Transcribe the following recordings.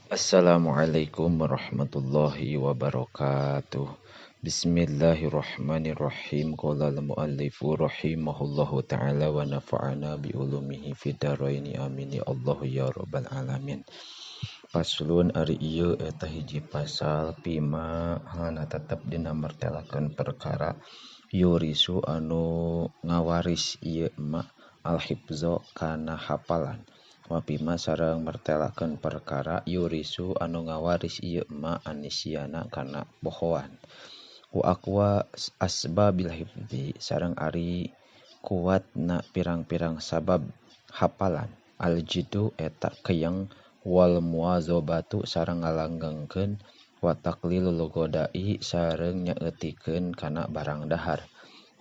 Assalamualaikum warahmatullahi wabarakatuh. Bismillahirrahmanirrahim. Qala al-muallifu rahimahullahu ta'ala wa nafa'ana bi ulumihi fid dharaini amin ya Allah ya rabbal alamin. Paslon ari ieu eta hiji pasal pima hana tetep dina martelakeun perkara yurisu anu ngawaris ieu ma al-hifza kana hafalan. Wa bima sareng martelakeun perkara yurisu anu ngawaris ieu ma anisyana kana pohoan. Wa aqwa asbabil hifzi sareng ari kuatna pirang-pirang sabab hafalan. Aljidu eta keyeng wal muwazabatu sareng ngalanggengkeun wa taqlilul ghadai sareng nyaeutikeun kana barang dahar.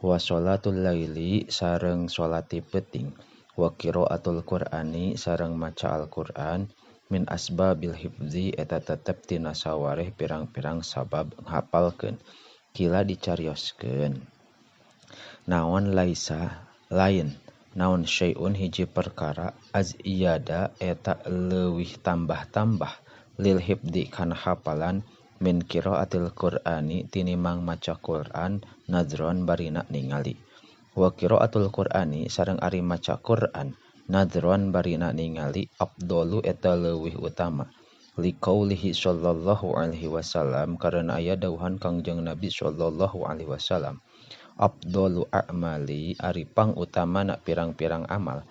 Wa sholatul laili sareng salat peuting. Wa qiraatul Qur'ani sareng maca Al-Qur'an min asbabil hifzi eta tetep tina sawareh pirang-pirang sabab ngapalkeun. Kila dicarioskeun naon laisa lain naon syai'un hiji perkara aziyada eta leuwih tambah-tambah lil hifzi kana hafalan min qiraatil Qur'ani tinimang maca Qur'an nadron barina ningali. Wa qiraatul Qur'ani sareng ari maca Qur'an nadron barina ningali afdalu eta leuwih utama liqaulihi sallallahu alaihi wasallam karena aya dawuhan Kangjeng Nabi sallallahu alaihi wasallam afdalu a'mali ari pangutamana pirang-pirang amal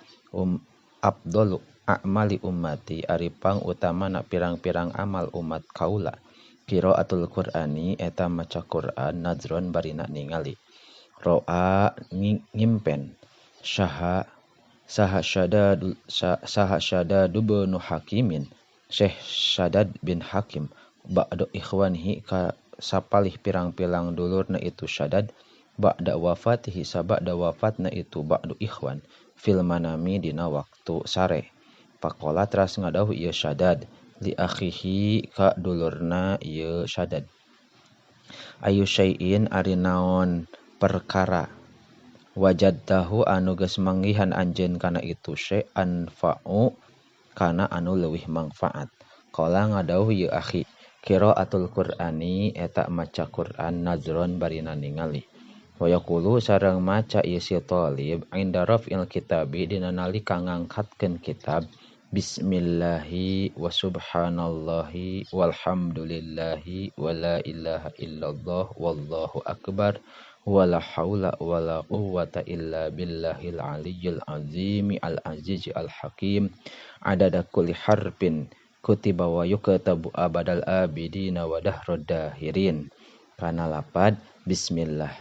afdalu a'mali ummati ari pangutamana pirang-pirang amal umat kaula qiraatul Qur'ani eta maca Qur'an nadron barina ningali. Ro'a ngimpen saha Syadad bin Hakimin Syekh Syadad bin Hakim ba'da ikhwanihi ka sapalih pirang-pirang dulurna itu Syadad ba'da wafatihi sabada wafatna itu ba'du ikhwan fil manami dina waktu sare. Pakola teras ngadawuh ieu Syadad li akhihi ka dulurna ieu Syadad ayu syai'in ari naon perkara wajadtahu anu geus manggihan anjeun kana itu syai' anfa'u kana anu leuwih mangfaat. Qala ngadawuh ieu akhi qiraatul Qur'ani eta maca Qur'an nazron barina ningali. Wa yaqulu sareng maca ieu si Thalib inda raf'il kitabi dina nalika ngangkatkeun kitab bismillahi wa subhanallahi walhamdulillahi wa la ilaha illallah wallahu akbar wala haula wala quwwata illa billahil aliyyil azimi al azizi al hakim adada kulli harfin kutiba wa yuktabu abadal abidina wa dahrad dahirin. Kana lapad bismillah.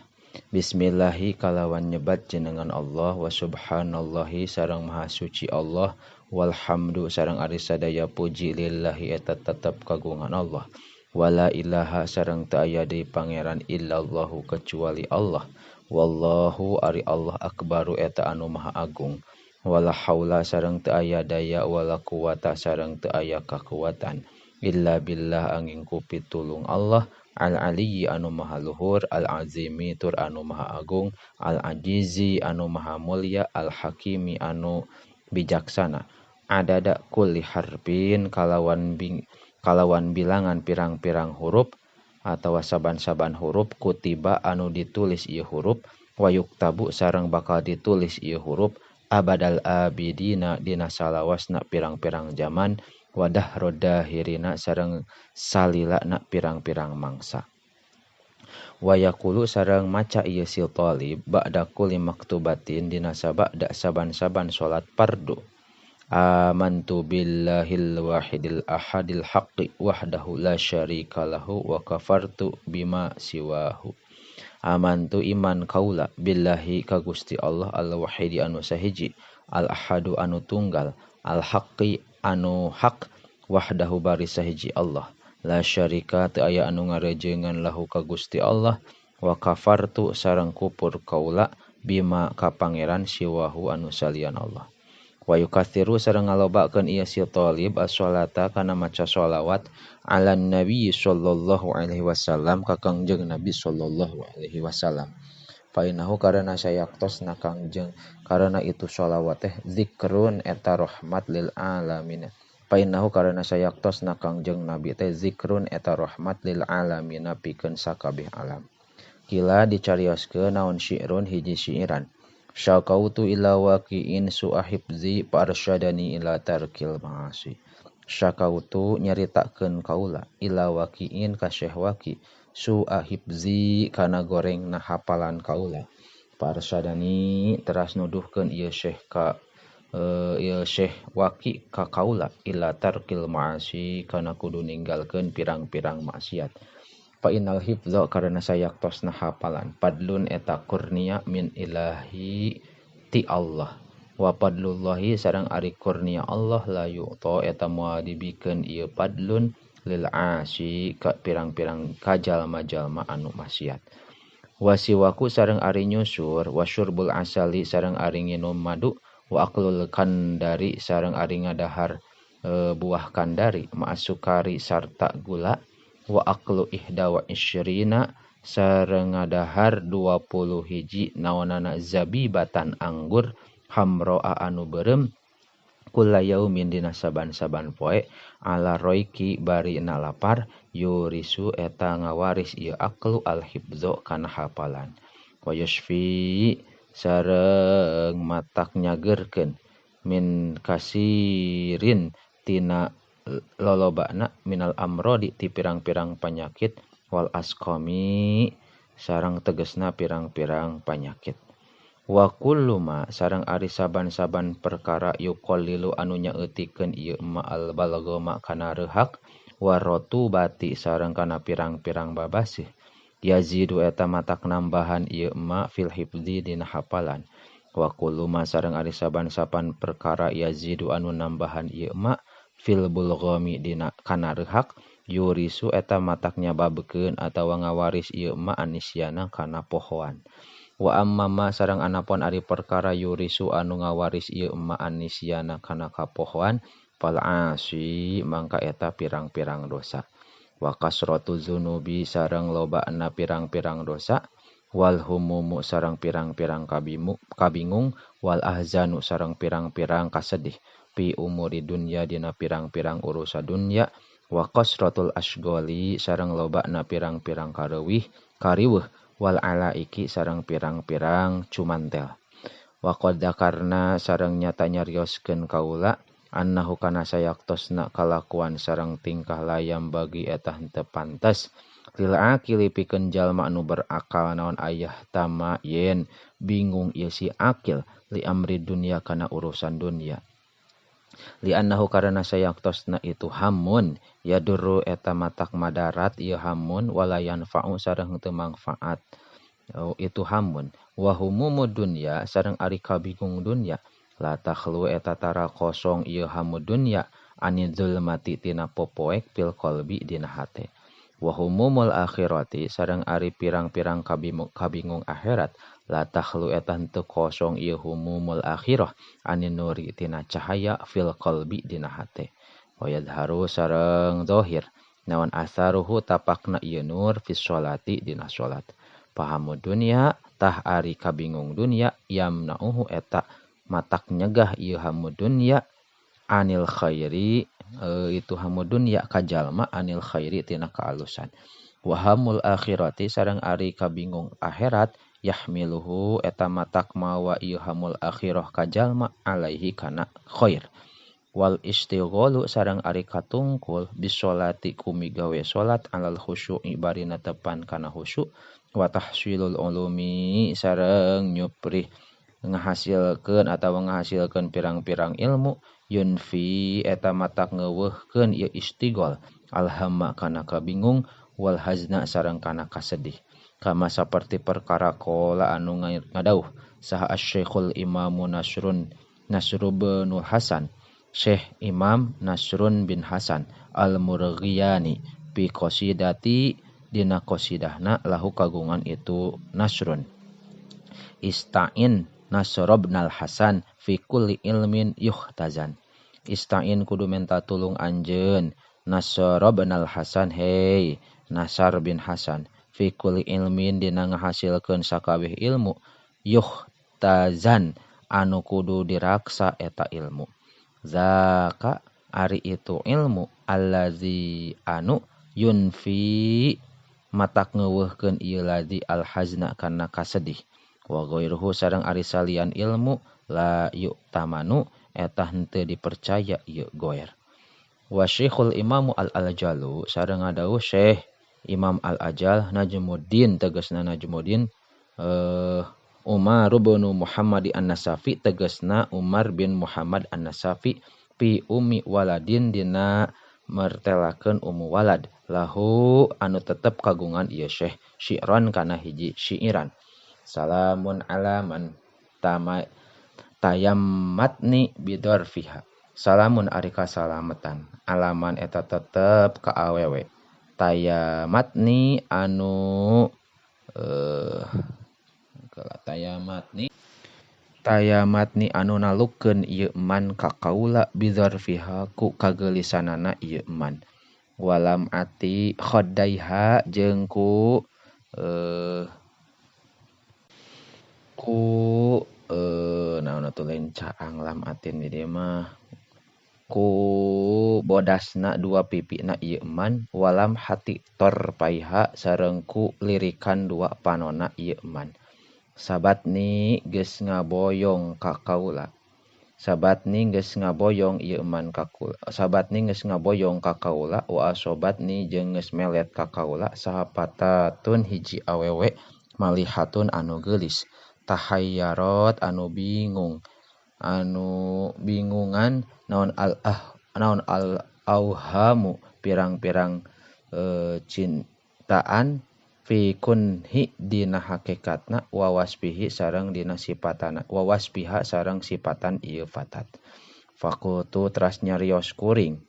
Bismillahi kalawan nyebat jenengan Allah wa subhanallahi sareng maha suci Allah walhamdu sareng ari sadaya puji lillahi eta tetep kagungan Allah wala ilaha sareng teu aya deui pangeran illallahu kecuali Allah wallahu ari Allah akbaru eta anu maha agung wala haula sareng teu aya daya wala quwata sareng teu aya kakuatan illa billah angin ku pitulung Allah al aliyyi anu maha luhur al azimi tur anu maha agung al ajizi anu maha mulia al hakimi anu bijaksana adada kulli harfin kalawan bilangan pirang-pirang huruf atawa saban-saban huruf kutiba anu ditulis ieu huruf wa yuktabu sareng bakal ditulis ieu huruf abadal abidina dina salawasna pirang-pirang jaman wadah rodahirina sareng salilana pirang-pirang mangsa. Wa yaqulu sareng maca ieu si Thalib ba'da kulli maktubatin dina sabada saban-saban salat fardu amantu billahil wahidil ahadil haqqi wahdahu la syarika lahu wa kafartu bima siwahu. Amantu iman kaula billahi ka Gusti Allah al wahidi anu sahiji al ahadu anu tunggal al haqqi anu hak wahdahu bari sahiji Allah la syarika teu aya anu ngarejengan lahu ka Gusti Allah wa kafartu sareng kupur kaula bima ka pangeran siwahu anu salian Allah. Wa yukatsiru sareng ngalobakeun ieu si Thalib as-sholata kana maca sholawat ala nabi sallallahu alaihi wasallam ka Kangjeng Nabi sallallahu alaihi wasallam. Fa innahu karena sayaktosna Kangjeng karena itu sholawat teh zikrun eta rahmat lil alamin Fa innahu karana sayaktosna Kangjeng Nabi teh zikrun eta rahmat lil alamina pikeun sakabeh alam. Kila dicarioskeun naon syi'run hiji syiiran. Syakautu ila waqi'in su'ahibzi parsyadani ila tarkil ma'asi. Syakautu nyaritakeun kaula ila waqi'in ka Syekh Waqi su'ahibzi kana gorengna hapalan kaula. Parsyadani teras nuduhkeun ieu Syekh ka ieu Syekh Waqi ka kaula ila tarkil ma'asi kana kudu ninggalkeun pirang-pirang maksiat. Fa innal hifdza karana sayaktosna hapalan fadlun eta kurnia min ilahi ti Allah wa fadlullahi sareng ari kurnia Allah la yu'ta eta moal dibikeun ieu fadlun lil asi ka pirang-pirang ka jalma-jalma anu maksiat. Wasiwaku sareng ari nyusur wasyurbul asali sareng ari nginum madu wa aqlul kandari sareng ari ngadahar buah kandari ma'asukari sarta gula wa aqlu ihda wa isyrina sareng ngadahar 20 hiji naonana zabibatan anggur hamroa anu beureum kula yaumin dina saban-saban poe ala roiki bari na lapar yurisu eta ngawaris ieu aqlu al hifdza kana hapalan wa yashfi sareng matak nyageurkeun min kasirin tina lolobana minal amrodi ti pirang-pirang panyakit wal asqami sareng tegesna pirang-pirang panyakit. Wa kullu ma sareng ari saban-saban perkara yuqallilu anu nyaeutikeun ieu ma al balghama kana reuhak wa rotubati sareng kana pirang-pirang babasih yazidu eta matak nambahan ieu ma fil hifdzi dina hapalan. Wa kullu ma sareng ari saban-saban perkara yazidu anu nambahan ieu ma fil bulghami dina kana reuhak yurisu eta matak nyababekeun atawa ngawaris ieu ma anisyana kana pohoan. Wa amma ma sareng anapon ari perkara yurisu anu ngawaris ieu ma anisyana kana kapohoan fal asi mangka eta pirang-pirang dosa. Wa kasratu dzunubi sareng lobana pirang-pirang dosa wal humumu sareng pirang-pirang kabingung wal ahzanu sareng pirang-pirang kasedih pi umuri dunya dina pirang-pirang urusan dunya wa qasratul asghali sareng lobana pirang-pirang kareuwih kariweuh wal alaiki sareng pirang-pirang cumantel. Wa qad dzakarna sareng nyata nyarioskeun kaula annahu kana sayaktosna kalakuan sareng tingkah layam bagi eta henteu pantes lil aqili pikeun jalma anu berakal naon ayah tama yen bingung ieu si akil li amri dunya kana urusan dunya. Li annahu karana sayaktosna itu hamun yadurru eta matak madarat ieu hamun wala yanfa'u sareng henteu mangfaat itu hamun wa humumud dunya sareng ari kabingung dunya la takhlu eta tara kosong ieu hamu dunya ani zulmati tina popoek fil qalbi dina hate wa humumul akhirati sareng ari pirang-pirang kabingung akhirat la takhlu eta henteu kosong ieu humumul akhirah ani nuri tina cahaya fil qalbi dina hate wa yadharu sareng zahir naon asaruhu tapakna ieu nur fi sholati dina salat pahamu dunya tah ari kabingung dunya yamnauhu eta matak nyegah ieu hamu dunya anil khairi itu hamu dunya ka jalma anil khairi tina kaalusan wa hamul akhirati sareng ari kabingung akhirat yahmiluhu eta matak mawa ieu hamul akhirah ka jalma alaihi kana khair wal istighalu sareng ari katungkul bisolati kumigawe salat alal khusyu'i barina tepan kana khusyu wa tahsilul ulumi sareng nyuprih ngahasilkeun atawa ngahasilkeun pirang-pirang ilmu yunfi eta matak ngeuweuhkeun ieu istighol alhamma kana kabingung wal hazna sareng kana kasedih kama saperti perkara qala anu ngadauh saha asy-syekhul imamu Nasr bin Hasan Syekh Imam Nasrun bin Hasan Al-Murghiyani fi qasidati dina qasidahna lahu kagungan itu Nasrun ista'in Nasrobnal Hasan fi kulli ilmin yuhtazan ista'in kudu menta tulung anjeun Nasrobnal Hasan hey Nasar bin Hasan fi kulli ilmin dina ngahasilkeun sakabeh ilmu yuhtazan anu kudu diraksa eta ilmu. Zaka ari itu ilmu allazi anu yunfi matak ngeuweuhkeun ieu ladzi alhazna kana kasedih wa ghairuhu sareng ari salian ilmu la yu'tamanu eta henteu dipercaya ieu goer. Wa Syekhul Imamu Al-Ajalu sareng ngadawuh Syekh Imam Al-Ajal Najmuddin tegasna Najmuddin Umar bin Muhammad An-Nasafi tegasna Umar bin Muhammad An-Nasafi pi umi waladin dina mertelakeun umu walad lahu anu tetep kagungan ieu Syekh syi'ron kana hiji syiiran. Salamun alaman tama tayammatni bidorfiha. Salamun ari kasalametan alaman eta tetep ka awewe tayamatni anu tayamatni anu nalukeun ieu man ka kaula bidorfiha ku kageulisanana ieu man walam ati khaddaiha jeung ku naon atuh lain caang lam atin di dieu mah ku bodasna dua pipina ieu man walam hati torpaiha sareng ku lirikan dua panona ieu man sabatni geus ngaboyong ka kaula sabatni geus ngaboyong ieu man ka kaula sabatni geus ngaboyong ka kaula wa asobatni jeung geus melet ka kaula sahapatatun hiji awewe malihatun anu geulis tahayyarat anu bingung anu bingungan naon al ah naon al auhamu pirang-pirang cintaan fi kunhi dina hakikatna wa wasbihi sareng dina sipatana wa wasbiha sareng sipatan ieu fatat. Fakultu teras nyarios kuring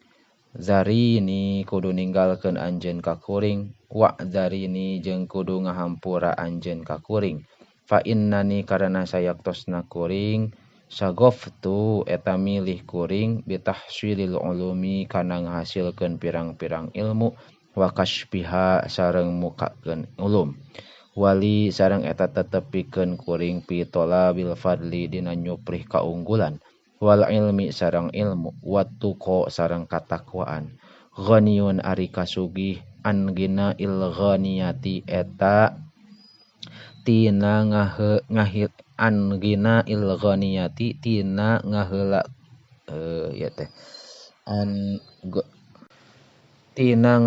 zarini kudu ninggalkeun anjeun ka kuring wa zarini jeung kudu ngahampura anjeun ka kuring fa innani karana sayaktosna kuring sagoftu eta milih kuring bitahsilil ulumi kana ngahasilkeun pirang-pirang ilmu wa kasbiha sareng mukakeun ulum wali sareng eta tetepikeun kuring pi tolabil fadli dina nyuprih kaunggulan wal ilmi sareng ilmu wattuqa sareng katakwaan ghaniyun ari kasugih an gina il ghaniyati eta tina ngahil an gina il ghaniyati tina ngaheula ya teh an tina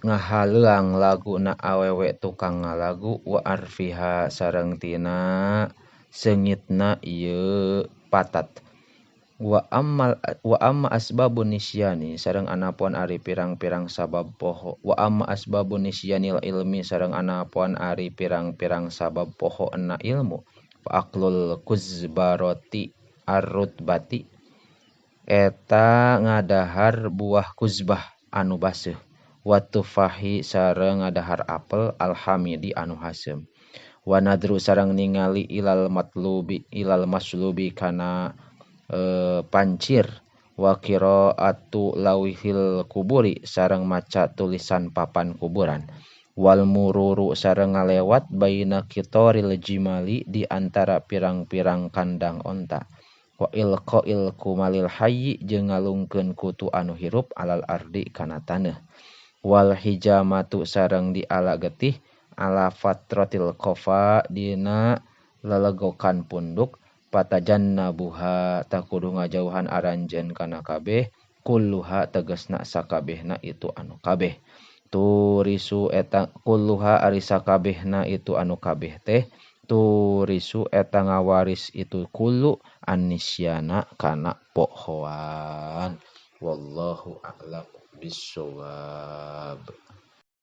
ngahaleang laguna awewe tukang ngalagu wa arfiha sareng tina seungitna ieu patat wa amma asbabun nisyani sareng anapon ari pirang-pirang sabab poho wa amma asbabun nisyanil ilmi sareng anapon ari pirang-pirang sabab poho ena ilmu fa aqlul kuzbaroti arrutbati eta ngadahar buah kuzbah anu baseuh wa tufahi sareng ngadahar apel alhamidi anu haseum wa nadru sareng ningali ilal matlubi ilal maslubi kana pancir wa qiraatu lawihil kuburi sareng maca tulisan papan kuburan wal mururu sareng ngalewat baina kitoril jimali di antara pirang-pirang kandang onta wa ilqail kumalil hayyi jeung ngalungkeun kutu anu hirup alal ardi kana taneuh wal hijamatu sareng diala getih ala fatratil qafa dina lelegokan punduk patajannabuha takudu ngajauhan aranjeun kana kabeh kulluha tegasna sakabehna itu anu kabeh turisu eta kulluha ari sakabehna itu anu kabeh teh turisu eta ngawaris itu kullu anisyana kana pohoan. Wallahu a'lam bissawab.